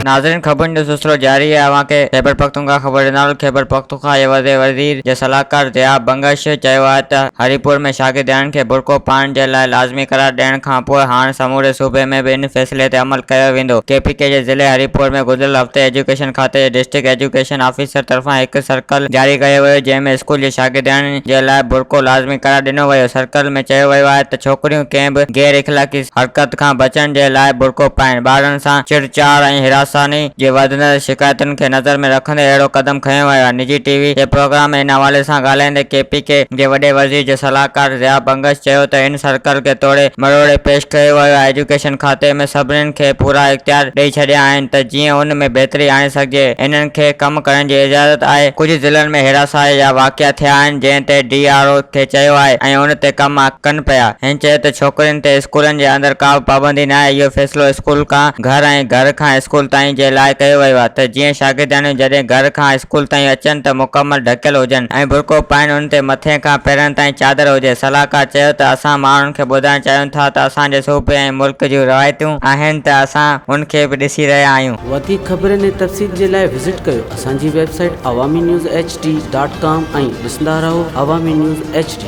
ناظرين خبرن جو سلسلو جاري آهي اوهان کي خيبرپختونخوا خبر ڏينداسين خيبرپختونخوا جي وڏي وزير جي صلاحڪار ضياء بنگش چيو آهي ته هريپور ۾ شاگردياڻين کي برقعو پائڻ جي لاء لازمي قرار ڏيڻ کانپوء هاڻ سموري صوبي ۾ به ان فيصلي تي عمل ڪيو ويندو ڪي پي ڪي جي ضلعي هريپور ۾ گذريل هفتي ايجوڪيشن کاتي جي ڊسٽرڪٽ ايجوڪيشن آفيسر طرفان هڪ سرڪل جاري ڪيو ويو جنهن ۾ اسڪول جي شاگردياڻين جي لاء برقعو لازمي قرار ڏنو ويو سرڪل ۾ چيو ويو آهي ته ڇوڪريون ڪنهن به غير اخلاقي حرڪت کان بچڻ جي لاء برقعو پائين، ٻارڙن سان چڙچاڙ ۽ هراساني جي وڌندڙ شڪايتن کي نظر ۾ رکندي اهڙو قدم کنيو ويو آهي. نجي ٽي وي جي پروگرام ۾ ان حوالي سان ڳالهائيندي ڪي پي ڪي جي وڏي وزير جي صلاحڪار ضياء بنگش چيو ته ان سرڪل کي توڙي مروڙي پيش ڪيو ويو آهي، ايجوڪيشن کاتي ۾ سڀني کي پورا اختيار ڏئي ڇڏيا آهن ته جيئن ان ۾ بهتري آڻي سگهجي، انهن کي ڪم ڪرڻ جي اجازت آهي، ڪجهه ضلعن ۾ هراساني جا واقعا ٿيا آهن جنهن تي ڊي آر او کي چيو آهي ۽ ان تي ڪم ڪن پيا. هن چيو ته ڇوڪرين تي اسڪولن جي اندر ڪا به پابندي ناهي، اهو فيصلو اسڪول کان گهر ۽ گهر کان اسڪول تائين جي لاء ڪيو ويو آهي ته جيئن شاگردياڻيون جڏهن گهر کان اسڪول تائين اچن ته مڪمل ڍڪيل هجن ۽ برقعو پائين ان تي مٿي کان پيرن تائين چادر هجي. صلاحڪار چيو ته اسان ماڻهن کي ٻڌائڻ چاهيون ٿا ته اسان جي صوبي ۽ ملڪ جون روايتون آهن ته اسان ان کي به ڏسي رهيا آهيون. وڌيڪ خبرن ۽ تفصيل جي لاء وزٽ ڪيو اسان جي website Awami news H D dot com ۽ ڏسندا رهو عوامي نيوز ايڇ ڊي.